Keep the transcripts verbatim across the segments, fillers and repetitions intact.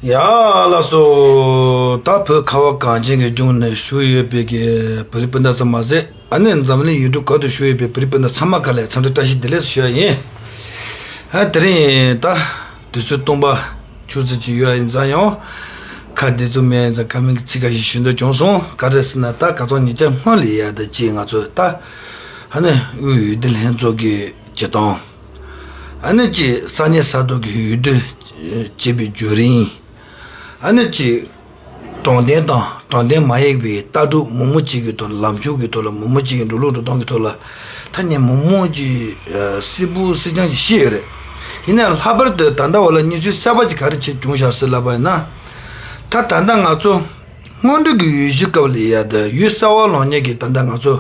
ཡ་ལགས་སོ། ད་བོད་ཁ་བ་གངས་ཅན་གྱི་ལྗོངས་ནས་བཞུགས་ཡོད་པའི་གི་བོད་རིགས་སྤུན་ཟླ་ཚང་མ་ཟེར། ཨ་ནི་འཛམ་གླིང་ཡུལ་གྲུ་གང་དུ་བཞུགས་ཡོད་པའི་བོད་རིགས་སྤུན་ཟླ་ཚང་མ་ག་ལ་འཚམས་འདྲི་བཀྲ་ཤིས་བདེ་ལེགས་ཞུ་ཡ་ཡིན། ཨ་དེ་རིང་ད་དུས་ཚོད་སྟོང་པ་ཆུ་ཚོད་ཅིག་ཡོད་ཡིན་ཙང་ཡང་། ཁ་བདེ་ཚུལ་མེད་ཡིན་ཙང་ཁ་མིན་གྱི་ཚིག་ཁ་ཤས་ཞུ་འདོད་བྱུང་སོང་། ག་རེ་ཟེར་ན་ད་ག་ཚོད་ཉིས་བརྒྱ་སྔོན་ལ་ཡ་ད་ཅིག་ང་ཚོ་ད་ཨ་ནི་དབུས་འོས་བསྡུ་ལྷན་ཚོགས་ཀྱི་བྱེད་སྟངས། ཨ་ནི་ཅིག་ས་གནས་ས་ཐོག་གི་འོས་བསྡུ་བྱེད་པའི་བརྒྱུད་རིམ། ཨ་ནི་ཅིག་དྲང་བདེན་དང་དྲང་བདེན་མ་ཡིན་པའི་ལྟ་གྲུབ་མང་པོ་ཅིག་གི་ཐོག་ལ། ལམ་ཕྱོགས་ཀྱི་ཐོག་ལ། མང་པོ་ཅིག་གི་འགྲོ་ལུགས་འགྲོ་སྟངས་ཀྱི་ཐོག་ལ། ཐ་སྙད་མང་པོ་ཅིག་ཨ་གསལ་པོ་གསལ་རྐྱང་ཅིག་ཤེས་ཡོད་རེད། ཡིན་ནའང་ལྷག་པར་དུ་ད་ལྟ་བར་ལ་གནས་ཚུལ་གསར་པ་ཅིག་ག་རེ་ཅིག་བྱུང་བཞག་ཟེར་ལབ་པ་ཡིན་ན། ད་ད་ལྟ་ང་ཚོ་སྔོན་འགྲོ་གི་འོས་གཞི་སྐབས་ལ་ཡ་ད་འོས་གསར་པ་ལེན་མཁན་གྱི་ད་ལྟ་ང་ཚོ་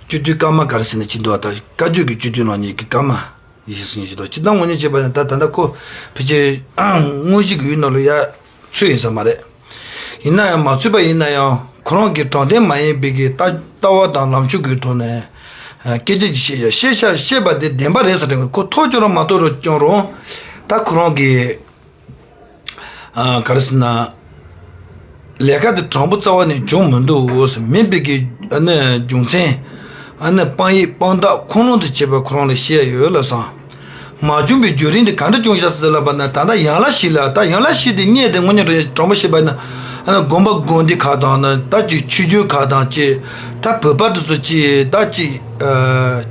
སྤྱི་འཐུས་སྐར་མ་ག་རེ་ཟེར་ན་ཅིག་འདུག་བ། ད་བཀའ་བརྒྱུད་ཀྱི་སྤྱི་འཐུས་ལེན་མཁན་གྱི་སྐར་མ་ཡིན་ཟེར་མཁན་ཅིག་འདུག་སྤྱིར་བཏང་ངོས་འཛིན་བྱས་པ་ཡིན་ན་ད་ད་ལྟ་ཁོ་ཕལ་ཆེར་དངོས་གཞི་གི་འོས་ནང་ལ་ཡ་ཚུད་ཡིན་ས་མ་རེད། ཡིན་ན་ཡང་མ་ཚུད་པ་ཡིན་ན་ཡང་ཁོ་རང་གི་དྲང་བདེན་མ་ཡིན་པའི་གི་ལྟ་ལྟ་བ་དང་ལངས་ཕྱོགས་ཀྱི་ཐོག་ནས་ཨ་སྐད་ཆ་ཅིག་བཤད་ཡ། བཤད་བཤད་བཤད་པ་དེ་བདེན་པ་རེད་ཟེར་དྲན་གི། ཁོ་ཐོབ་ཀྱང་རུང་མ་ཐོབ་རུང་ཀྱང་རུང་། ད་ཁོ་རང་གི་ཨ་ག་རེ་ཟེར་ན། ལས་ཀ་དེ་དྲང་པོ་རྩ་བ་ནས་བྱུང་མི་འདུག་ཟེར། མེད་པའི་གི་ཨ་ནི་རྒྱུ་མཚན། ཨ་ནི་དཔང་ཡིག་དཔང་རྟགས་ཁུངས་ལུང་དུ་བྱས་པ་ཁོ་རང་ལ་བཤད་ཡ་ཡོད་ལབ་སོང་། མ་བྱུང་བའི་བརྒྱུད་རིམ་དེ་ག་འདྲ་བྱུང་བཞག་ཟེར་ལབ་པ་ན། ད་ལྟ་ཡན་ལག་བཞི་ལ། ད་ཡན་ལག་བཞི་དེ་གཉིས་དེ་དངོས་གནས་དྲང་པོ་བཤད་པ་ན། ཨ་ནི་དགོན་པ་དགོན་སྡེ་ཁག་དང་ནི་ད་ཅིག་ཆོས་བརྒྱུད་ཁག་དང་ཅིག་ད་བོད་པ་དེ་ཚོ་ཅིག་ད་ཅིག་ཨ་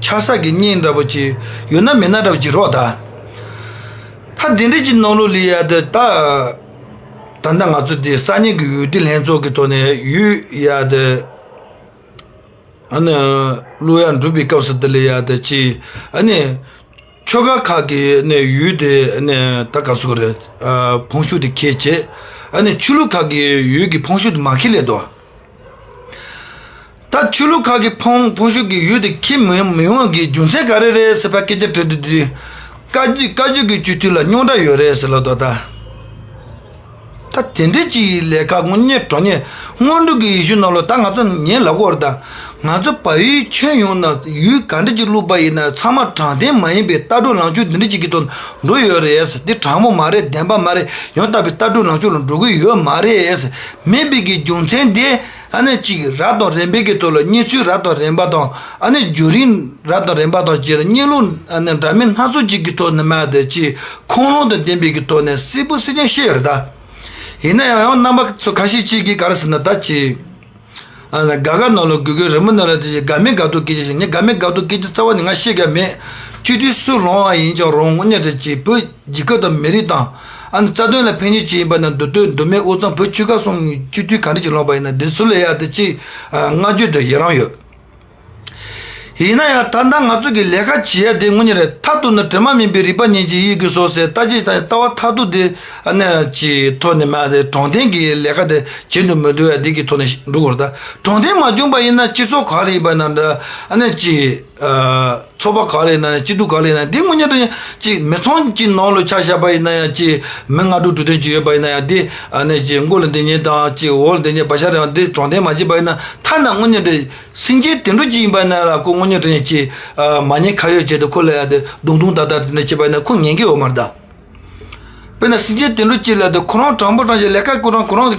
ཆགས་ས་གི་གནས་འདྲ་པོ་ཅིག་ཡོད་ན་མེད་ན་འདྲ་པོ་ཅིག་རོགས་ད། ད་དེ་འདྲ་ཅིག་ནང་ལོགས་ལ་ཡ་དེ་ད། ད་ལྟ་ང་ཚོ་དེ་ས་གནས་ཀྱི་འོས་བསྡུ་ལྷན་ཚོགས་ཀྱི་ཐོག་ནས་འོས་ཡ་དེ། ཨ་ནི་བླུག་ཡ་འགྲུབ་པའི་སྐབས་སུ་དེ་ལ་ཡ་དེ་ཅིག་ཨ་ནི་ཆོལ་ཁ་ཁག་གི་ཨ་ནི་འོས་དེ་ཨ་ནི་ད་ག་ཟེར་དགོས་རེད། ཨ་ཕོན་ཤུགས་དེ་ཁྱེར་བྱས། ཨ་ནི་ཆོས་ལུགས་ཁག་གི་འོས་ཀྱི་ཕོན་ཤུགས་དེ་མ་ཁྱེར་ལས་དོ། ད་ཆོས་ལུགས་ཁག་གི་ཕོན་ཕོན་ཤུགས་ཀྱི་འོས་དེ་ཁྱེར་མི་མི་ཡོང་གི་རྒྱུ་མཚན་ག་རེ་རེད་ཟེར་བ་སྐད་ཆ་དྲིས་དུས་དུས། བཀའ་བརྒྱུད་བཀའ་བརྒྱུད་ཀྱི་སྤྱི་འཐུས་ལ་རྙོག་དྲ་ཡོད་རེད་ཟེར་ལབ་དོ་ད། ད་དེ་འདྲའི་ཅིག་ལས་ཀ་དངོས་གནས་དྲང་གནས་སྔོན་འགྲོ་གི་འོས་གཞི་ནང་ལ་ད་ང་ཚོ་ཉན་ལབ་དགོས་རེད་ད། ང་ཚོ་བལ་ཡུལ་ཁྱོན་ཡོངས་ན་འོས་ག་འདྲ་ཅིག་བླུགས་པ་ཡིན་ན་ཚང་མ་དྲང་བདེན་མ་ཡིན་པའི་ལྟ་གྲུབ་ལངས་ཕྱོགས་འདི་འདྲ་ཅིག་གི་ཐོག་འགྲོ་ཡོད་རེད། འདི་དྲང་པོ་མ་རེད། བདེན་པ་མ་རེད། ཡང་དག་པའི་ལྟ་གྲུབ་ལངས་ཕྱོགས་ལ་འགྲོ་གི་ཡོད་མ་རེད། མེད་པའི་གི་རྒྱུ་མཚན་དེ་ཨ་ནི་ཅིག་རབ་དང་རིམ་པའི་གི་ཐོག་ལ་གནས་ཚུལ་རབ་དང་རིམ་པ་དང་། ཨ་ནི་བརྒྱུད་རིམ་རབ་དང་རིམ་པ་དང་བཅས་ལ་གནས་ལུགས་ཨ་ནི་འདྲ་མིན་སྣ་ཚོགས་ཅིག་གི་ཐོག་ནས་མ་དེ་ཅིག་ཁུངས་ལུང་དང་ལྡན་པའི་གི་ཐོག་ནས་གསལ་པོ་གསལ་རྐྱང་བཤད་ཡོད་རེད་ད། ཡིན་ན་ཡང་ཡང་རྣམ་པ་ཚོ་ཁ་ཤས་ཅིག་གིས་ག་རེ་ཟེར་ན་ད་ཅིག་ཨ་ནི་དགའ་དགའ་ནང་ལ་དགོད་དགོད་རི་མོ་ནང་ལ་དེ་དགའ་མེད་དགའ་སྡུག་སྐད་ཆ་ཞིག་ངས་དགའ་མེད་དགའ་སྡུག་སྐད་ཆ་རྩ་བ་ནས་ང་བཤད་གི་མེད། སྤྱི་འཐུས་སུ་ལངས་པ་ཡིན་ཀྱང་རུང་། དངོས་གནས་དེ་ཅིག་བོད་རྒྱལ་ཁབ་དང་མི་རིགས་དང་། ཨ་ནི་རྩ་དོན་ལ་ཕན་ཕྱིར་ཅིག་ཡིན་པ་ན། མདོ་སྟོད་མདོ་སྨད་དབུས་གཙང་བོད་ཆོལ་ཁ་གསུམ་གྱི་སྤྱི་འཐུས་ག་འདྲ་ཅིག་ལངས་པ་ཡིན་ན་འདི་ཚོ་ལ་ཡ་དེ་ཅིག་ཨ་བསྔགས་བརྗོད་དེ་ཡི་རང་ཡོད། ཡིན་ན་ཡང་ད་ལྟ་ང་ཚོ་གི་ལས་ཀ་བྱེད་ཡ་དེ་དངོས་གནས་རེད། མཐར་གཏུགས་ན་དྲི་མ་མེད་པའི་རིག་པ་ཉིད་ཀྱིས་ཡིད་ཀྱི་སོ་ཟེར། ལྟ་ཅི་ལྟ་ལྟ་བ་མཐར་གཏུགས་དེ་ཨ་ནི་ཅིག་ཐོག་ནས་མ་དེ་དྲང་བདེན་གྱི་ལས་ཀ་དེ་བྱེད་འདུག་མི་འདུག་ཡ་དེ་གི་ཐོག་ནས་འགྲོ་དགོས་རེད་ད། དྲང་བདེན་མ་བྱུང་པ་ཡིན་ན་སྤྱི་ཚོགས་ག་རེ་ཡིན་པ་ན་འདྲ། ཨ་ནི་ཅིག་ཨ་ཚོགས་པ་ག་རེ་ཡིན་ན་ཡང་། སྐྱིད་སྡུག་ག་རེ་ཡིན་ན་ཡང་། འདི་དངོས་གནས་དྲང་གནས་ཅིག་མི་ཚང་གཅིག་ནང་ལ་ཆ་བཞག་པ་ཡིན་ན་ཡང་། ཅིག་མི་ལྔ་དྲུག་དྲུག་བདུན་ཅིག་ཡོད་པ་ཡིན་ན་ཡང་། འདི་ཨ་ནི་ཅིག་མགོ་ལ་འདི་ཉེ་དང་ཅིག་འོག་ལ་འདི་ཉེ་བ་ཤ་རེ་བ་འདི་དྲང་བདེན་མ་བྱས་པ་ཡིན་ན། ཐ་ན་དངོས་གནས་དྲང་གནས་སེམས་ཅན་དེ་འདྲ་ཅིག་ཡིན་པ་ཡིན་ན་ལ་ཁོ་དངོས་གནས་དྲང་གནས་ཅིག་ཨ་མ་ཉེས་ཁ་གཡོགས་བྱས་ཏེ་ཁོ་ལ་ཡ་དེ་རྡུང་རྡུང་རྡེག་རྡེག་དེ་འདྲ་བྱས་པ་ཡིན་ན་ཁོ་ཉན་གི་ཡོད་མ་རེད་ད། དཔེར་ན་སེམས་ཅན་དེ་འདྲ་ཅིག་ལ་དེ་ཁོ་རང་དྲང་པོ་དྲང་བཞིན་ལས་ཀ་ཁོ་རང་ཁོ་རང་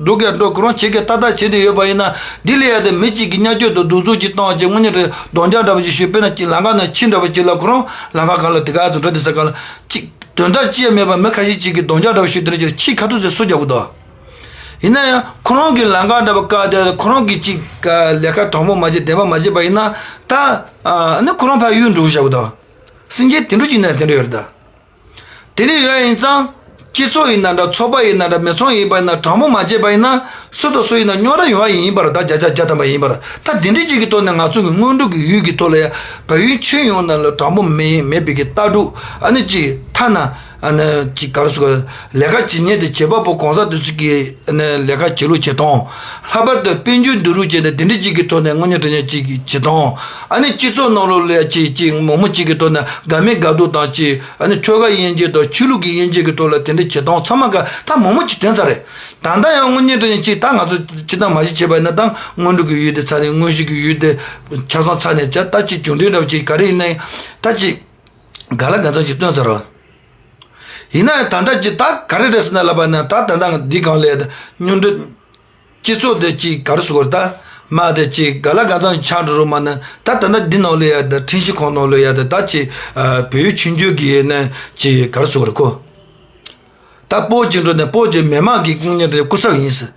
འགྲོ་གི་འགྲོ། ཁོ་རང་བྱེད་གི་ཏག་ཏག་བྱེད་དེ་ཡོད་པ་ཡིན་ན། འདི་ལ་ཡ་དེ་མི་གཅིག་གིས་བརྙས་བཅོས་དང་གདུག་རྩུབ་ཅིག་བཏང་བྱས། དངོས་གནས་དྲང་གདོང་རྒྱག་འདྲ་པོ་ཅིག་ཞུས། དཔེར་ན་ཅིག་ལམ་ཁ་ནང་ཁྱི་འདྲ་པོ་ཅིག་ལ་ཁོ་རང་ལམ་ཁ་སྒང་ལ་དེ་ག་ཚོད་འགྲོ་དེ་ས་སྒང་ལ་ཅིག་དོན་དག་ཅི་ཡང་མེད་པར་མི་ཁ་ཤས་ཅིག་གིས་གདོང་རྒྱག་འདྲ་པོ་ཞུས། དེ་འདྲ་ཅིག་ཁྱི་ཁ་ཐུག་ཚོས་སོ་རྒྱག་གི་འདུག་ཡིན་ན་ཡང་ཁོ་རང་གི་ལམ་ཁ་འདྲ་པོ་བཀག་སྟེ་ཁོ་རང་གིས་ཅིག་ལས་ཀ་དྲང་པོ་མ་བྱས་བདེན་པ་མ་བྱས་པ་ཡིན་ན། ད་ཨ་ནི་ཁོ་རང་ཕར་གཡུག་འགྲོ་བཞག་གི་འདུག་སེམས་ཅན་དེ་འདྲ་ཅིག་ན་དེ་འདྲ་ཡོད་རེད་ད། དེ་འདྲ་ཡོད་ཡིན་ཙང་། སྤྱི་ཚོགས་ཡིན་ན་འདྲ། ཚོགས་པ་ཡིན་ན་འདྲ། མི་ཚང་ཡིན་པ་ཡིན་ན། དྲང་པོ་མ་བྱས་པ་ཡིན་ན་སུ་དང་སུ་ཡིན་ན་རྙོག་དྲ་ཡོང་བ་ཡིན་པ་རེད་ད། བརྒྱ་ཆ་བརྒྱ་ཐམ་པ་ཡིན་པ་རེད། ད་དེ་འདྲ་ཅིག་གི་ཐོག་ནས་ང་ཚོ་གི་སྔོན་འགྲོ་གི་འོས་ཀྱི་ཐོག་ལ་ཡ་བལ་ཡུལ་ཁྱོན་ཡོངས་ནང་ལ་དྲང་པོ་མེད་མེད་པའི་གི་ལྟ་གྲུབ། ཨ་ནི་ཅིག་ཐ་ན་ཨ་ནི་ཅིག་ག་རེ་ཟེར་དགོས་རེད། ལས་ཀ་བྱེད་མཁན་དེ་བྱེད་པ་པོ་གང་ཟག་དེ་ཚོ་གི་ཨ་ནི་ལས་ཀ་བྱེད་ལུགས་བྱེད་སྟངས། ལྷག་པར་དུ་དཔལ་འབྱོར་བསྡུ་རུབ་བྱས་ནས་དེ་འདྲ་ཅིག་གི་ཐོག་ནས་དངོས་གནས་དྲང་གནས་ཅིག་གི་བྱེད་སྟངས། ཨ་ནི་སྤྱི་ཚོགས་ནང་ལོགས་ལ་ཡ་ཅིག་ཅིག་མང་པོ་ཅིག་གི་ཐོག་ནས་དགའ་མེད་དགའ་སྡུག་དང་ཅིག་ཨ་ནི་ཆོལ་ཁ་དབྱེ་འབྱེད་དང་ཆོས་ལུགས་ཀྱི་དབྱེ་འབྱེད་ཀྱི་ཐོག་ལ་དེ་འདྲ་བྱེད་སྟངས་ཚང་མ་ག་ད་མང་པོ་ཅིག་ཐོན་ཚར་རེད། ད་ལྟ་ཡང་དངོས་གནས་དྲང་གནས་ཅིག་ད་ང་ཚོ་སྤྱིར་བཏང་མ་གཞི་བྱས་པ་ཡིན་ན། ད་སྔོན་འགྲོ་གི་འོས་དེ་ཚར་ནས། དངོས་གཞི་གི་འོས་དེ་ཆ་ཚང་ཚར་ནས། ད་ཅིག་གྲུབ་འབྲས་འདྲ་པོ་ཅིག་ག་རེ་ཡིན་ན་ཡང་། ད་ཅིག་ག་ལ་ག་ཚོད་ཅིག་བཏོན་ཚར་རོ། ཡིན་ན་ཡང་ད་ལྟ་ཅི་ད་ག་རེ་རེད་ཟེར་ན་ལབ་པ་ན། ད་ད་ལྟ་འདི་གང་ལས་ད་སྙུན་གྲོས་སྤྱི་ཚོགས་དེ་ཅི་ག་རེ་ཟེར་དགོས་རེད། ད་མ་དེ་ཅི་ག་ལ་གང་ཚང་ཆགས་འགྲོ་རུ་མ་ན། ད་ད་ལྟ་འདི་ནང་ལ་ཡ་ད་ཁྲིམས་ཞིབ་ཁང་ནང་ལ་ཡ་ད་ད་ཅི་བལ་ཡུལ་ཆོས་བརྒྱུད་ཀྱི་ཡིན་ན་ཅི་ག་རེ་ཟེར་དགོས་རེད། ཁོ་ད་སྤོ་ཅི་འགྲོ་ནས་སྤོ་ཅི་མི་མང་གི་སྐུ་ཉིད་དེ་སྐུ་ཚབ་ཡིན་ཟེར།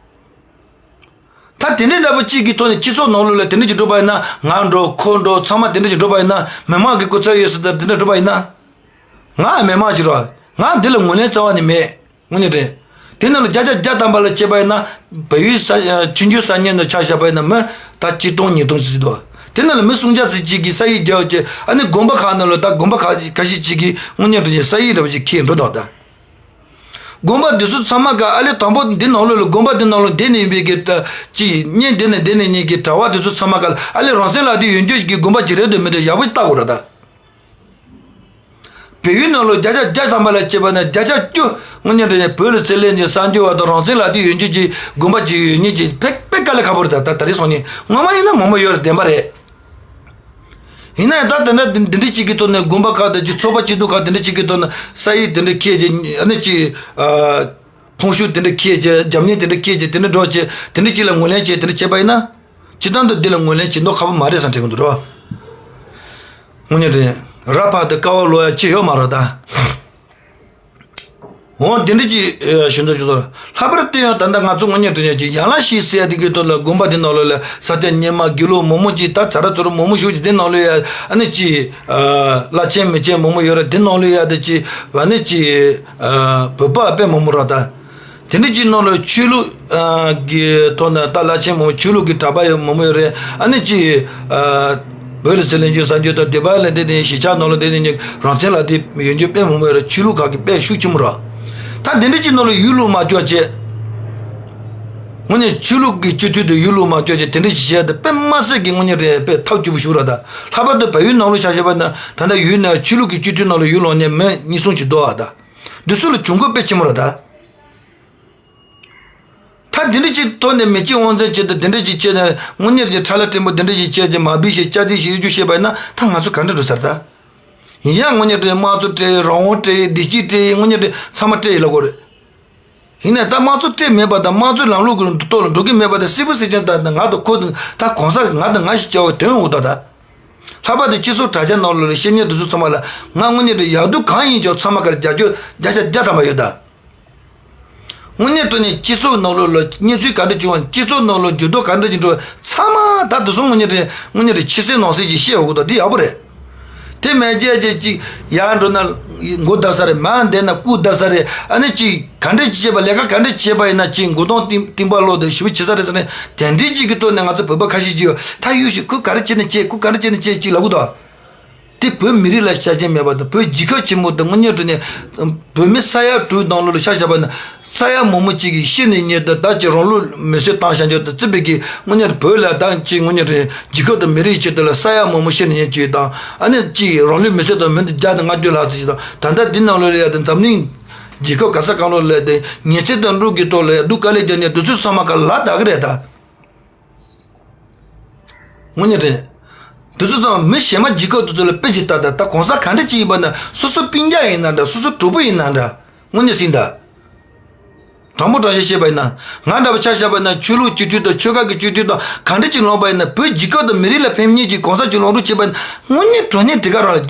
ད་དེ་འདྲའི་འདྲ་པོ་གཅིག་གི་ཐོག་ནས་སྤྱི་ཚོགས་ནང་ལོགས་ལ་དེ་འདྲ་ཅིག་འགྲོ་པ་ཡིན་ན། ང་འགྲོ་ཁོ་འགྲོ་ཚང་མ་དེ་འདྲ་ཅིག་འགྲོ་པ་ཡིན་ན། མི་མང་གི་སྐུ་ཚབ་ཡོད་ཟེར་ད་དེ་འདྲ་འགྲོ་པ་ཡིན་ན། ང་མི་མང་ཅིག་རོ། ང་འདི་ལ་ངོས་ལེན་རྩ་བ་ནས་མེད། དངོས་གནས་རེད། དེ་ནང་ལ་བརྒྱ་ཆ་བརྒྱ་ཐམ་པ་ལ་བྱས་པ་ཡིན་ན། བལ་ཡུལ་ས་ཆོས་བརྒྱུད་ས་གནས་ནང་ཆ་བཞག་པ་ཡིན་ན་མི་ད་གཅིག་སྟོང་ཉིས་སྟོང་ཅིག་འདུག་དེ་ནང་ལ་མི་སུམ་བརྒྱ་ཙམ་ཅིག་གིས་ས་ཡིག་རྒྱག་བྱས། ཨ་ནི་དགོན་པ་ཁག་ནང་ལ་ད་དགོན་པ་ཁག་ཁ་ཤས་ཅིག་གིས་དངོས་གནས་དྲང་གནས་ས་ཡིག་འདྲ་པོ་ཅིག་འཁྱེར་འགྲོ་འདུག་ད། དགོན་པ་འདི་ཚོ་ཚང་མ་ག་ཨ་ལེ་དང་པོ་འདི་ནང་ལོགས་ལ་དགོན་པ་འདི་ནང་ལོགས་བསྡད་ནས་ཡིན་པའི་གི་ད་ཅི་གཉེན་འདི་ནས་འདི་ནས་གཉེན་གྱི་གྲྭ་བ་འདི་ཚོ་ཚང་མ་ག་ཨ་ལེ་རང་བཙན་ལག་དེབ་ཡོད་རྒྱུ་གི་དགོན་པ་ཅིག་རེད་འདོད་མི་འདོད་ཡག་པོ་ལྟ་དགོས་ར་ད། བལ་ཡུལ་ནང་ལོགས་བརྒྱ་ཆ་བརྒྱ་ཐམ་པ་ལ་བྱས་པ་ན་བརྒྱ་ཆ་བཅུ་དངོས་གནས་དྲང་གནས་བོད་ལ་རྩིས་ལེན་གྱི་གསར་འགྱུར་བ་དང་རང་བཙན་ལག་དེབ་ཡོད་རྒྱུ་གྱི་དགོན་པ་ཅིག་ཡོད་ཉིད་ཀྱི་དཔེ་དཔེ་དཀའ་ལས་ཁག་པོ་རེད་ད། ད་ད་རེས་སོང་ནས་ངོ་མ་ཡིན་ན་མང་པོ་ཡོད་རེད། བདེན་པ་རེད། ཡིན་ན་ཡང་ད་དེ་འདྲ་འདི་འདྲ་གཅིག་གི་ཐོག་ནས་དགོན་པ་ཁག་དང་ཅིག་ཚོགས་པ་སྐྱིད་སྡུག་ཁག་དེ་འདྲ་གཅིག་གི་ཐོག་ནས་ས་ཡིག་དེ་འདྲ་འཁྱེར་རྗེས་ཨ་ནི་ཅིག་ཕུང་ཤུབས་དེ་འདྲ་འཁྱེར་རྗེས་རྒྱབ་གཉེར་དེ་འདྲ་འཁྱེར་རྗེས་དེ་འདྲ་འགྲོ་རྗེས་དེ་འདྲ་གཅིག་ལ་ངོས་ལེན་བྱས་དེ་འདྲ་བྱས་པ་ཡིན་ན། སྤྱིར་བཏང་དུ་འདི་ལ་ངོས་ལེན་བྱེད་མདོག་ཁ་པོ་མ་རེད་བསམ་དྲན་གྱི་འདུག་རོ། དངོས་གནས་དྲང་གནས་ར་ཕག་དེ་ཀ་བ་ལོག་ཡ་ཅི་ཡོད་མ་རེད་ད། འོ་དེ་འདྲ་ཅིག་ཞུ་འདོད་བྱུང་སོང་། ལྷག་པར་དུ་ཡང་ད་ལྟ་ང་ཚོ་དངོས་གནས་དྲང་གནས་ཀྱི་ཡན་ལག་བཞི་ཟེར་ཡ་དེ་གི་ཐོག་ལ་དགོན་པ་དེ་ནང་ལོགས་ལ་ས་སྐྱ་སྙེ་མ་དགེ་ལུགས་མང་པོ་ཅིག་ད་ཚ་ར་ཚུ་ར་མང་པོ་ཞིག་ཅིག་དེ་ནང་ལོགས་ཡ་ཨ་ནི་ཅིག་བླ་ཆེན་མི་ཆེན་མང་པོ་ཡོད་ར། དེ་ནང་ལོགས་ཡ་དེ་ཅིག་ཨ་ནི་ཅིག་བོད་པ་དཔེ་མང་པོ་ར་ད། དེ་འདྲ་ཅིག་ནང་ལ་ཆོས་ལུགས་ཀྱི་ཐོག་ནས་ད་བླ་ཆེན་མང་པོ་ཆོས་ལུགས་ཀྱི་གྲྭ་པ་ཡང་མང་པོ་ཡོད་རེད། ཨ་ནི་ཅིག་བོད་ལ་ཚེ་ལེན་རྒྱུ་གསར་འགྱུར་དང་སྡེ་པ་ལ་འདི་ནས་གཞིས་ཆགས་ནང་ལ་འདི་ནས་རང་བཙན་ལག་དེབ་ཡོད་རྒྱུ་དཔེ་མང་པོ་ཡོད་རེད། ཆོས་ལུགས་ཁག་གི་དཔེ་ཤུགས་ཆེན་པོ་ར། ད་འདི་འདྲ་ཅིག་ནང་ལ་ཡུལ་ལུགས་མ་འཇོག་བྱས། དངོས་གནས་ཆོས་ལུགས་ཀྱི་སྤྱི་འཐུས་དང་ཡུལ་ལུགས་མ་འཇོག་བྱས་དེ་འདྲ་ཅིག་བྱས་ཏེ་དཔེ་མ་སྲིད་ཀྱི་དངོས་གནས་རེད། དཔེ་ཐབས་སྐྱོ་པོ་ཞིག་ར་ད། ལྷག་པར་དུ་བལ་ཡུལ་ནང་ལ་ཆ་བཞག་པ་ན་ད་ལྟ་ཡུལ་ནས་ཆོས་ལུགས་ཀྱི་སྤྱི་འཐུས་ནང་ལ་ཡུལ་ལུང་ནས་མི་གཉིས་གསུམ་ཅིག་འདུག་ཨ་ད། འདི་ཚོ་ལ་གྱོང་གུད་དཔེ་ཆེན་པོ་ར་ད། ད་འདི་འདྲ་ཅིག་ཐོག་ནས་མི་གཅིག་དབང་འཛིན་བྱེད་དུ་འདི་འདྲ་ཅིག་བྱས་ནས་དངོས་གནས་ཀྱི་ཁྲ་ལ་ཕྲན་བུ་འདི་འདྲ་ཅིག་བྱས་ཏེ་མ་བིས་ཤིག་སྐྱག་རྫུན་ཞིག་གཡོ་སྒྱུ་བྱས་པ་ཡིན་ན་ད་ང་ཚོ་ག་འདྲ་འགྲོ་ཟེར་ད། ཡིན་ཡང་དངོས་གནས་དྲང་གནས་དམངས་གཙོ་སྤྲད་ཡིན། རང་དབང་སྤྲད་ཡིན། བདེ་སྐྱིད་སྤྲད་ཡིན། དངོས་གནས་དྲང་ཚང་མ་སྤྲད་ཡིན་ལབ་དགོས་རེད། ཡིན་ནའི་ད་དམངས་གཙོ་སྤྲད་མེད་པ་དང་དམངས་གཙོའི་ལམ་ལུགས་ཀྱི་ཐོག་ལ་འགྲོ་གི་མེད་པ་དང་སིལ་བུ་སིལ་ཅན་ད་ང་དང་ཁོ་ད་གོང་ས་ང་དང་ང་ཞིག་བྱ་བ་དོན་འོག་ད་ད། ལྷག་པར་དུ་སྤྱི་ཚོགས་དྲ་རྒྱ་ནང་ལོགས་ལ་བཤད་མཁན་དེ་ཚོ་ཚང་མ་ལ་ང་དངོས་གནས་དྲང་གནས་ཡག་སྡུག་གང་ཡིན་ཀྱང་ཚང་མ་གར་རྒྱབ་སྐྱོར་བརྒྱ་ཆ་བརྒྱ་ཐམ་པ་ཡོད་ད། དངོས་གནས་དྲང་གནས་སྤྱི་ཚོགས་ནང་ལོགས་ལ་གནས་ཚུལ་ག་འདྲ་བྱུང་བ། སྤྱི་ཚོགས་ནང་ལོགས་འགྱུར་ལྡོག་ག་འདྲ་ཅིག་འགྲོ་བ་ཚང་མ་ད་དེ་ཚོ་དངོས་གནས་དྲང་གནས་དངོས་གནས་དྲང་གནས་ཕྱི་གསལ་ནང་གསལ་ཅིག་ཤེས་འོང་གི་འདུག་འདི་ཡག་པོ་རེད། དེ་མེད་བྱས་བྱས་ཅིག་ཡར་འགྲོ་ན་མགོ་བརྡབ་ས་རེད། མར་བསྡད་ན་སྐུ་བརྡབ་ས་རེད། ཨ་ནི་ཅིག་ག་འདྲ་ཅིག་བྱས་པ་ལས་ཀ་ག་འདྲ་ཅིག་བྱས་པ་ཡིན་ན་ཅིག་མགོ་སྟོང་རྟིང་རྟིང་པ་ལོག་དང་ཞེ་པོ་བྱེད་ས་རེད་ཟེར་ནས་དེ་འདྲའི་ཅིག་གི་ཐོག་ནས་ང་ཚོ་བོད་པ་ཁ་ཤས་ཅིག་ཡོད་ད་ཡོད་ཞིག་ཁོ་ག་རེ་བྱས་ནས་བྱས། ཁོ་ག་རེ་བྱས་ནས་བྱས་ཅིག་ལབ་གི་འདུག་དེ་བོད་མི་རིགས་ལ་ཤ་ཞེན་མེད་པ་དང་བོད་རྒྱལ་ཁབ་ཆེན་མོ་དང་དངོས་གནས་དྲང་གནས་བོད་མི་ས་ཡ་དྲུག་ནང་ལོགས་ལ་ཆ་བཞག་པ་ན་ས་ཡ་མང་པོ་ཅིག་གིས་ཤི་ནས་ཉེ་དུ་ད་ཅིག་རང་ལུས་མེར་སྲེག་བཏང་བཞག་རྒྱུ་དང་བརྩིས་པའི་གི་དངོས་གནས་བོད་ལ་ད་ཅིག་དངོས་གནས་དྲང་གནས་རྒྱལ་ཁབ་དང་མི་རིགས་ཆེད་དུ་ལ་ས་ཡ་མང་པོ་ཤི་ནས་ཉེ་ཅིག་དང་ཨ་ནི་ཅིག་རང་ལུས་མེར་སྲེག་དང་མི་འདི་བརྒྱ་དང་ལྔ་བཅུ་ལྷག་ཙམ་ཞིག་དང་ད་ལྟ་འདི་ནང་ལོགས་ལ་ཡ་དང་འཛམ་གླིང་རྒྱལ་ཁབ་ག་ས་གང་ལོགས་ལ་དེ་ཉེས་ཆད་དང་འགྲོ་གི་ཐོག་ལ་ཡ་སྡུག་དཀའ་ལས་རྒྱག་ནས་དུས་ཚོད་ཚང་མ་ག་ལ་དག་གི་རེད་ད། དངོས་གནས་དྲང་གནས། དེ་ཚོ་ཚང་མ་མི་གཞན་མ་རྒྱལ་ཁབ་དེ་ཚོ་ལ་དཔེ་ཅིག་ལྟ་ད། ད་གོང་ས་ག་འདྲ་ཅིག་ཡིན་པ་ན་སོ་སོ་སྤུན་ཀྱག་ཡིན་ན་འདྲ། སོ་སོ་གྲོགས་པོ་ཡིན་ན་འདྲ། དངོས་གནས་ཟིན་ད། དྲང་པོ་དྲང་བཞག་བཤད་པ་ཡིན་ན་ང་འདྲ་པོ་ཆ་བཞག་པ་ཡིན་ན་ཆོས་ལུགས་སྤྱི་འཐུས་དང་ཆོལ་ཁ་གི་སྤྱི་འཐུས་དང་ག་འདྲ་ཅིག་ལངས་པ་ཡིན་ན་བོད་རྒྱལ་ཁབ་དང་མི་རིགས་ལ་ཕན་མཁན་གྱི་གོང་ས་ཅིག་ལངས་རོགས་བྱེད་པ་ཡིན་ན་དངོས་གནས་དྲང་གནས་དེ་ག་རང་ལ་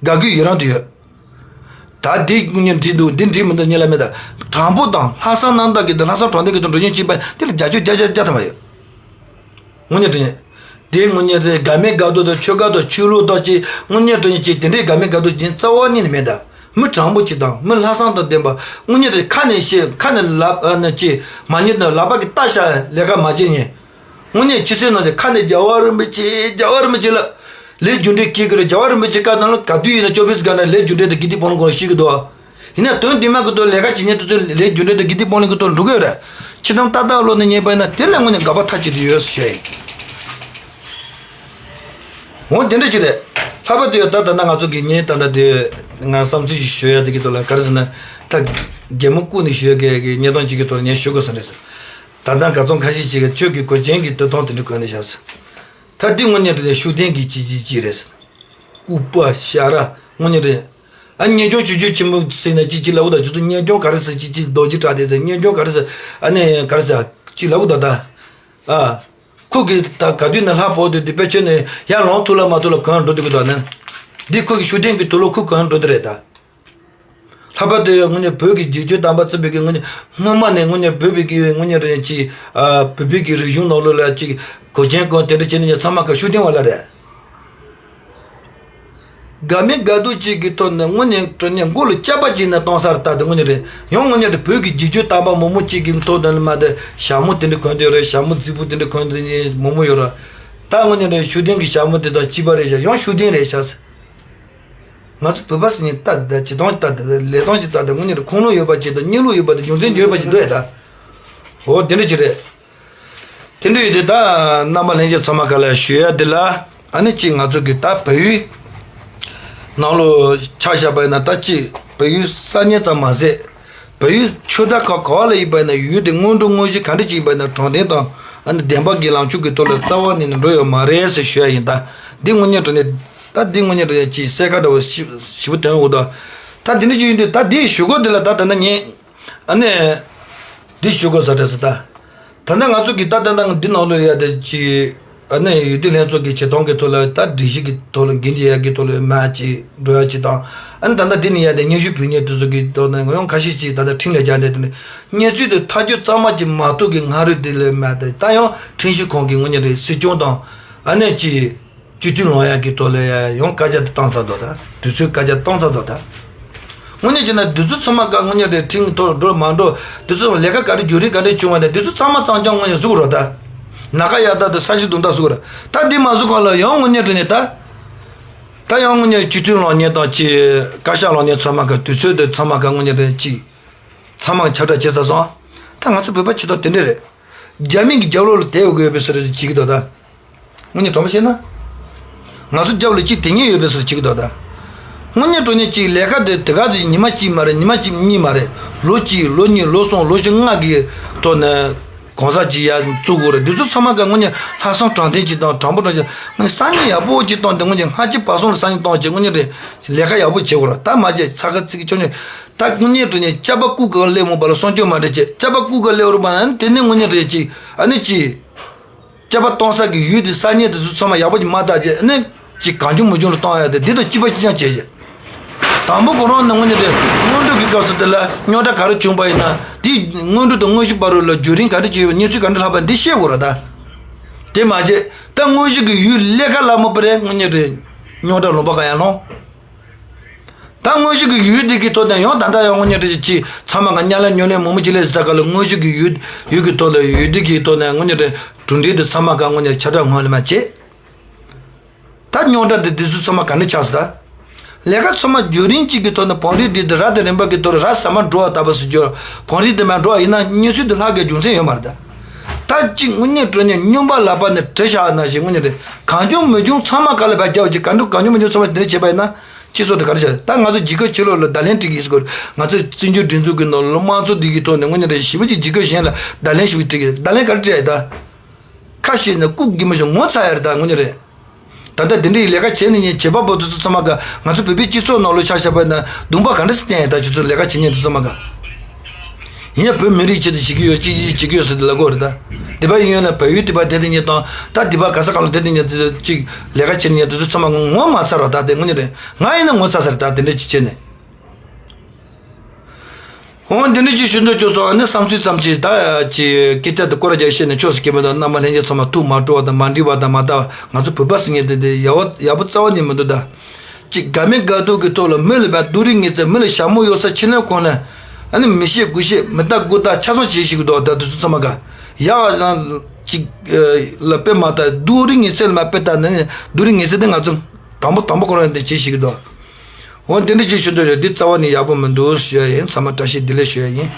དགའ་གུས་ཡི་རང་དུ་ཡོད། ད་འདི་དངོས་གནས་འགྲིག་འདུག་འདི་འགྲིག་མི་འདུག་ངས་ལབ་མེད་ད། དྲང་པོ་དང་ལྷག་བསམ་རྣམ་དག་གི་དང་ལྷག་བསམ་དྲང་བདེན་གྱི་དང་འགྲོ་མཁན་གཅིག་པ་འདི་ལ་རྒྱབ་སྐྱོར་བརྒྱ་ཆ་བརྒྱ་ཐམ་པ་ཡོད། དངོས་གནས་དྲང་གནས། འདི་དངོས་གནས་དྲང་གནས་དགའ་མེད་དགའ་སྡུག་དང་ཆོལ་ཁ་དང་ཆོས་ལུགས་དང་ཅིག་དངོས་གནས་དྲང་གནས་ཅིག་དེ་འདྲའི་དགའ་མེད་དགའ་སྡུག་ཅིག་རྩ་བ་ཉིད་ནས་མེད་ད། མི་དྲང་པོ་ཅིག་དང་མི་ལྷག་བསམ་དང་ལྡན་པ་དངོས་གནས་དྲང་གནས་ཁ་ནས་བཤད་ཁ་ནས་ལབ་ཨ་ནི་ཅིག་མ་ཉེས་དང་ལག་པ་གིས་བལྟ་བྱ་ལས་ཀ་མ་བྱེད་མཁན། དངོས་གནས་ཕྱི་གསལ་ནང་གསལ་ཁ་ནས་རྒྱལ་བ་རིན་པོ་ཆེ་རྒྱལ་བ་རིན་པོ་ཆེ་ལ་ལས་རྒྱུ་འབྲས་འཁྱེར་གི་རེད། རྒྱལ་བ་རིན་པོ་ཆེ་བཀའ་གནང་ལ་ག་དུས་ཡིན་ན་ཅོ་པིས་ག་ན་ལས་རྒྱུ་འབྲས་དང་དགེ་སྡིག་སྤང་བླང་སྐོར་ལ་ཤེས་ཀྱི་འདུག་ཨ། ཡིན་ན་དོན་འདི་མ་གི་ཐོག་ལས་ཀ་བྱེད་མཁན་དེ་ཚོས་ལས་རྒྱུ་འབྲས་དང་དགེ་སྡིག་སྤང་བླང་གི་ཐོག་འགྲོ་གི་ཡོད་རེད། ཕྱི་ཐམ་ཏག་ཏག་ལོག་ནས་ཉན་པ་ཡིན་ན་དེ་ལས་དངོས་གནས་དགག་པ་མཐའ་གཅིག་ཏུ་ཡོད་ཟེར་བཤད་ཡིན། འོ་དེ་འདྲ་ཅིག་རེད། ལྷག་པར་དུ་ཡང་ད་ད་ལྟ་ང་ཚོ་གི་ངས་ད་ལྟ་དེ་ང་བསམ་ཚུལ་ཞིག་ཞུ་ཡ་དེ་གི་ཐོག་ལ་ག་རེ་ཟེར་ན། ད་གད་མོ་བཀུག་ནས་ཞུ་ཡ་གི་གི་བརྙན་ཐུང་ཅིག་གི་ཐོག་ལ་ངས་ཞུ་དགོས་བསམ་རེད་ཟེར། ད་ལྟ་དགའ་ཚོར་ཁ་ཤས་ཅིག་གིས་ཁྱོད་ཀྱི་གོས་ཆེན་གྱི་སྟོད་ཐུང་དེ་འདྲ་གོན་ནས་བཞག་ཟེར། ད་འདི་དངོས་གནས་དྲང་གནས་ཤུགས་ལྡན་གྱི་ཅིག་ཅིག་ཅིག་རེད་ཟེར། སྐུད་པ་ཞྭ་ར་དངོས་གནས་དྲང་གནས། ཨ་གཉེན་སྐྱོང་ཆོས་བརྒྱུད་ཆེན་མོ་ཟེར་ན་ཅིག་ཅིག་ལབ་གོ་ད། ཁྱོད་ཚོ་གཉེན་སྐྱོང་ག་རེ་ཟེར། ཅིག་ཅིག་རྡོ་རྗེ་གྲགས་ལྡན་ཟེར། གཉེན་སྐྱོང་ག་རེ་ཟེར། ཨ་ནི་ག་རེ་ཟེར་ཅིག་ལབ་གོ་ད་ད། ཨ། ཁོ་གིས་ད་ག་དུས་ནས་ལྷ་ཕོག་དུས་དེ་དཔེ་ཆོས་ནས་ཡར་ལོངས་ཐུབ་ལ་མ་ཐུབ་ལ་གང་འགྲོ་དུས་གི་ད་ནི། འདི་ཁོ་གི་ཤུགས་ལྡན་གྱི་དུག་ལོག་ཁོ་གང་འགྲོ་དུས་རེད་ད། ལྷག་པར་དུ་ཡང་དངོས་གནས་བོད་ཀྱི་བསྒྱུར་བཅོས་དམ་པ་བརྩམས་པའི་གི་དངོས་གནས་སྔོན་མ་ནས་དངོས་གནས་བོད་པའི་གི་དངོས་གནས་རེད་ཅིག་ཨ་བོད་པའི་གི་རིག་གཞུང་ནང་ལོགས་ལ་ཅིག་གོས་ཆེན་གོན་དེ་འདྲ་བྱས་ནས་ཚང་མ་ག་ཤུགས་ལྡན་བ་ལ་རེད། དགའ་མི་དགའ་སྡུག་ཅིག་གི་ཐོག་ནས་དངོས་གནས་དྲང་གནས་མགོ་ལ་སྐྱག་པ་བྱས་ནས་གཏོང་ས་རེད་ད། དེ་དངོས་གནས་རེད། ཡང་དངོས་གནས་དེ་བོད་ཀྱི་བསྒྱུར་བཅོས་དམ་པ་མང་པོ་ཅིག་གི་ཐོག་ནས་མ་དེ་ཞྭ་མོ་དེ་འདྲ་གོན་དེ་རེད། ཞྭ་མོ་རྫིག་པོ་དེ་འདྲ་གོན་དེ་མང་པོ་ཡོད་རེད། ད་དངོས་གནས་རེད་ཤུགས་ལྡན་གྱི་ཞྭ་མོ་དེ་དང་གཅིག་པ་རེད་ཤག་ཡང་ཤུགས་ལྡན་རེད་ཤག་ང་ཚོ་བོད་པ་ཟེར་མཁན་ལྟ་དེ་ད་བྱེད་སྟངས་ལྟ་དེ་ལས་སྟངས་ཀྱི་ལྟ་དེ་དངོས་གནས་རེད། ཁུངས་ལུང་ཡོད་པ་ཅིག་དང་གནས་ལུགས་ཡོད་པ་ཅིག་རྒྱུ་མཚན་ཡོད་པ་ཅིག་འདུག་ཨེ་ད། འོ་དེ་འདྲ་ཅིག་རེད། དེ་འདྲ་ཡོད་དུས་ད་རྣམ་པ་ལྷན་རྒྱས་ཚང་མ་ག་ལ་ཞུ་ཡ་འདི་ལ། ཨ་ནི་གཅིག་ང་ཚོ་གི་ད་བལ་ཡུལ་ནང་ལོ་ཆ་བཞག་པ་ཡིན་ན་ད་གཅིག་བལ་ཡུལ་ས་གནས་ཙམ་མ་ཟད། བལ་ཡུལ་ཆོས་བརྒྱུད་ག་ག་བ་ལ་ཡིན་པ་ཡིན་ན་ཡུལ་དེ་སྔོན་འགྲོ་དངོས་གཞི་ག་འདྲ་ཅིག་ཡིན་པ་ཡིན་ན་དྲང་བདེན་དང་ཨ་ནི་བདེན་པ་གི་ལངས་ཕྱོགས་ཀྱི་ཐོག་ལ་རྩ་བ་ནས་ནི་འགྲོ་ཡོད་མ་རེད་ཟེར་ཞུ་ཡ་ཡིན། ད་འདི་དངོས་གནས་དྲང་གནས་ད་འདི་དངོས་གནས་དྲང་གནས་ཅིག་གསལ་ཁ་འདྲ་བོ་ཞིབ་ཞིབ་པོ་སྟོན་འོ་ད། ད་འདི་འདྲ་ཅིག་ཡིན་དུས་ད་འདི་ཞུ་སྒོ་འདི་ལ་ད་ད་ན་ངས། ཨ་ནི། འདི་ཞུ་དགོས་ས་རེད་ཟེར་ད། ད་ལྟ་ང་ཚོ་གི་ད་ལྟ་ནང་འདི་ནང་ལོ་ཡ་དེ་ཅི། ཨ་ནི་འོས་བསྡུ་ལྷན་ཚོགས་ཀྱི་བྱེད་སྟངས་ཀྱི་ཐོག་ལ་ད་སྒྲིག་གཞི་གི་ཐོག་ལ་འགན་འཁྱེར་ཡ་གི་ཐོག་ལ་མ་ཅི་འགྲོ་ཡ་ཅི་དང་། ཨ་ནི་ད་ལྟ་འདི་ནས་ཡ་དེ་སྙན་ཞུ་ཕུལ་མཁན་དེ་ཚོ་གི་ཐོག་ནས་ཡང་ཁ་ཤས་ཅིག་ད་ལྟ་ཁྲིམས་ལ་སྦྱར་ནས་དེ་ནས་གནས་ཚུལ་དེ་ཐག་གཅོད་གཙང་མ་ཅིག་མ་གཏོགས་ཀྱི་སྔ་རོལ་དེ་ལས་མ་དེ་ད་ཡང་ཁྲིམས་ཞིབ་ཁང་གི་ངོས་ནས་རེད། སྲིད་སྐྱོང་དང་ཨ་ནི་ཅི། སྤྱི་འཐུས་ལངས་ཡག་གི་ཐོག་ལ་ཡང་ཡང་བཀའ་རྒྱ་དེ་བཏང་ཚར་འདུག་ད། དུས་ཚོད་བཀའ་རྒྱ་བཏང་ཚར་འདུག་ད། དངོས་གནས་བྱས་ན་དུས་ཚོད་ཚང་མ་ཀ་དངོས་གནས་དེ་ཁྲིམས་ཐོག་འགྲོ་མ་འགྲོ་དུས་ཚོད་ལས་ཀ་ག་རེ་བརྒྱུད་རིམ་ག་འདྲ་བྱུང་བ་དང་དུས་ཚོད་ཚང་མ་གཙང་རྐྱང་དངོས་གནས་བཟོ་དགོས་རེད་ད། ན་ཁ་ཡག་ད་དང་ས་གཞི་རྡུང་ད་བཟོ་དགོས་རེད་ད། དེ་མ་བཟོ་གོང་ལ་ཡང་དངོས་གནས་དྲང་གནས་ད། ད་ཡང་དངོས་གནས་སྤྱི་འཐུས་ལངས་མཁན་དང་ཅིག་བཀའ་ཤག་ལངས་མཁན་ཚང་མ་ཀ་དུས་ཚོད་དེ་ཚང་མ་ཀ་དངོས་གནས་དྲང་གནས་ཅིག་ཚང་མ་ཁྱབ་བསྒྲགས་བྱེད་ཚར་སོང་། ད་ང་ཚོ་བོད་པ་སྤྱི་ཚོགས་དེ་འདྲ་རེད། རྒྱ་མི་གི་རྒྱབ་ལོགས་ལ་བསྡད་ཡོད་དགོས་པའི་བཟོ་འདྲ་བྱེད་ཀྱི་འདུག་ད། དངོས་གནས་དྲང་པོ་བཤད་ན། ང་ཚོ་རྒྱབ་ལ་ཅིག་དེ་ཉིད་ཡོད་པའི་བཟོ་འདྲ་བྱེད་ཀྱི་འདུག་ད། དངོས་གནས་དྲང་གནས་ཅིག་ལས་ཀ་དེ་དེ་ག་ཚོད་ཉི་མ་གཅིག་མ་རེད། ཉི་མ་གཅིག་གཉིས་མ་རེད། ལོ་གཅིག་ལོ་གཉིས་ལོ་གསུམ་ལོ་བཞི་ལྔ་གི་ཐོག་ནས་གང་ཟག་ཅིག་ཡར་བཙུགས་དགོས་རེད། འདི་ཚོ་ཚང་མ་ག་དངོས་གནས་ལྷག་བསམ་དྲང་བདེན་ཅིག་དང་དྲང་པོ་དྲང་གཞག་དངོས་གནས་ས་གནས་ཡག་པོ་ཅིག་བཏང་སྟེ་དངོས་གནས་སྔ་ཕྱི་བར་གསུམ་ལ་ས་གནས་བཏང་བྱས་དངོས་གནས་རེད། ལས་ཀ་ཡག་པོ་བྱེད་དགོས་རེད། ད་མ་བྱས་ཚ་ཁ་ཚིག་གི་ཆོ་ཉོ། ད་དངོས་གནས་དྲང་གནས་སྐྱག་པ་རྐུ་ག་སླེབས་མོ་བ་ལ་སྲུང་སྐྱོབ་མ་འདྲ་བྱེད། སྐྱག་པ་རྐུ་ག་སླེབས་རུ་བ་ན་དེ་ནས་དངོས་གནས་རེད་ཅིག་ཨ་ནི་ཅིག་སྐྱག་པ་གཏོང་ས་གི་ཡུལ་དེ་ས་གནས་དེ་ཚོ་ཚང་མ་ཡག་པོ་ཅིག་མ་བལྟ་བྱས་ཨ་ནི་ཅིག་གང་བྱུང་མི་བྱུང་ལ་གཏོང་ཡ་དེ་འདི་དང་གཅིག་པ་གཅིག་རྐྱང་བྱས་བྱས། དང་པོ་ཁོ་རང་ནས་དངོས་གནས་དེ་སྔོན་འགྲོ་གི་སྐབས་སུ་དེ་ལ་རྙོག་དྲ་ག་རེ་བྱུང་པ་ཡིན་ན་དེ་སྔོན་འགྲོ་དང་དངོས་གཞི་བར་རུ་ལ་བརྒྱུད་རིམ་ག་འདྲ་ཅིག་ཡོད་པ་གནས་ཚུལ་ག་འདྲ་ལྷག་པ་འདི་ཤེས་དགོས་ར་ད། དེ་མ་བྱས་ད་དངོས་གཞི་གི་ཡུལ་ལས་ཀ་ལ་མོ་པ་རེད། དངོས་གནས་རེད། རྙོག་དྲ་ལུང་པ་ག་ཡང་ལོང་། ད་དངོས་གཞི་གི་ཡུལ་འདི་གི་ཐོག་ནས་ཡང་ད་ལྟ་ཡང་དངོས་གནས་རེད་ཅིག་ཚང་མ་ག་མཉམ་ལས་མཉམ་ལས་མང་མོ་ཅིག་ལས་ཟེར་ད་ག་ལ་དངོས་གཞི་གི་ཡུལ་ཡུལ་གི་ཐོག་ལ་ཡུལ་འདི་གི་ཐོག་ནས་དངོས་གནས་རེད་གྲུབ་འབྲས་དེ་ཚང་མ་ག་དངོས་གནས་ཁྱབ་བསྒྲགས་སྔོན་ལ་མ་བྱེད། ད་རྙོག་དྲ་དེ་འདི་ཚོ་ཚང་མ་ག་འདྲ་ཆགས་སོང་ད། ལས་ཀ་ཚང་མ་བརྒྱུད་རིམ་གཅིག་གི་ཐོག་ནས་བང་རིམ་བསྒྲིགས་ཏེ་ར་དེ་རིམ་པ་གི་ཐོག་ལ་ར་ཟ་མ་འགྲོ་བ་ལྟ་བུ་ཟེར་རྒྱུ་བང་རིམ་དེ་མ་འགྲོ་བ་ཡིན་ན་གནས་ཚུལ་དེ་ལྷག་གི་རྒྱུ་མཚན་ཡོད་མ་རེད་ད། ད་གཅིག་དངོས་གནས་དྲང་གནས་སྨྱོན་པ་ལག་པ་ནས་གྲི་བཞག་ན་ཞིག་དངོས་གནས་རེད། གང་བྱུང་མི་བྱུང་ཚང་མ་ག་ལ་བས་རྒྱབ་ཀྱི་ག་འདྲ་གང་བྱུང་མི་བྱུང་ཚང་མ་དེ་འདྲ་བྱས་པ་ཡིན་ན་སྤྱི་ཚོགས་དེ་ག་རེ་བྱ། ད་ང་ཚོ་འཇིགས་སྐུལ་ཕྱི་ལོགས་ལ་བརྡ་ལན་སྤྲད་ཀྱི་ཡིན་ཟེར་གོ། ང་ཚོ་བཙན་བྱོལ་སྒྲིག་འཛུགས་ཀྱི་ནང་ལ་དམངས་གཙོ་འདི་གི་ཐོག་ནས་དངོས་གནས་རེད་ཞེ་པོ་ཅིག་འཇིགས་སྐུལ་གཞན་ལ་བརྡ་ལན་ཞུ་གི་བྲིས་ཀྱི་བརྡ་ལན་ག་རེ་སྤྲད་ཡ་ད། ཁ་ཤས་ནས་རྐུ་གི་མི་ཞིག་ངོ་ཚ་ཡ་རེད་ད་དངོས་གནས་རེད། ད་ལྟ་དེ་འདྲའི་ལས་ཀ་བྱེད་ནས་ཉན་བྱེད་པ་པོ་དེ་ཚོ་ཚང་མ་ག་ང་ཚོ་བོད་པའི་སྤྱི་ཚོགས་ནང་ལོགས་ཆ་བཞག་པ་ན་སྡུག་པ་ག་འདྲ་སེ་བསྟན་ཡ་ད་ཁྱོད་ཚོ་ལས་ཀ་བྱེད་ཉན་དེ་ཚོ་ཚང་མ་ག་ཡིན་ཡང་བོད་མི་རིགས་ཆེད་དུ་བྱེད་ཀྱི་ཡོད་ཅི་བྱེད་ཀྱི་ཡོད་ཟེར་དེ་ལབ་དགོས་རེད་ད། དེ་པ་ཡིན་ཡོད་ན་བལ་ཡུལ་དེ་པ་དེ་དེ་ཉིད་དང་ད་དེ་པ་ག་ས་ག་ལ་དེ་དེ་ཉིད་དེ་ཅིག་ལས་ཀ་བྱེད་ཉན་དེ་ཚོ་ཚང་མ་ངོ་མ་ཚ་རོགས་ད་དེ་དངོས་གནས་རེད། ང་ཡིན་ན་ངོ་ཚ་ས་རེད་ད་དེ་འདྲ་ཅིག་བྱས་ནས། འོ་འདི་འདྲ་ཅིག་ཞུ་འདོད་བྱུང་སོང་། ཨ་ནི་བསམ་ཚུལ་ཙམ་ཅིག་ད་ཅིག་སྐད་ཆ་དེ་སྐོར་ར་རྒྱག་བཤད་ནས་ཆོག་ཟེར་གྱི་མི་འདུག་རྣམ་པ་ལྷན་རྒྱས་ཚང་མ་ཐུགས་མ་སྤྲོ་བ་དང་མ་འགྲིག་པ་དང་མ་ལྟ་བ་ང་ཚོ་བོད་པ་ཟེར་མཁན་དེ་དེ་ཡག་པོ་ཡག་པོ་རྩ་བ་ནས་མི་འདུག་ད། ཅིག་དགའ་མི་དགའ་སྡུག་གི་ཐོག་ལ་མི་ལ་བས་སྡུག་རིགས་ངེས་ཚད་མི་ལ་ཞྭ་མོ་གཡོག་ས་ཕྱི་ལོགས་ཁོངས་ནས་ཨ་ནི་མི་བཤད་དགུ་བཤད་མི་ལྟ་དགུ་ལྟ་ཆ་ཚང་བྱེད་ཤེས་ཀྱི་འདུག་ད་དུས་ཚོད་ཚང་མ་ག་ཡག་ཅིག་ལ་དཔེ་མ་ལྟ་སྡུག་རིགས་ངེས་ཚད་ལ་མ་དཔེ་ལྟ་ན་ནི་སྡུག་རིགས་ངེས་ཚད་དེ་ང་ཚོ་དང་པོ་དང་པོ་ཁོ་རང་དེ་བྱེད་ཤེས་ཀྱི་འདུག་འོ་འདི་འདྲ་ཅིག་ཞུ་འདོད་ཡོད། འདི་རྩ་བ་ནས་ཡག་པོ་མི་འདུག་ཞུ་ཡ་ཡིན། ཚང་མ་བཀྲ་ཤིས་བདེ་ལེགས་ཞུ་ཡ་ཡིན།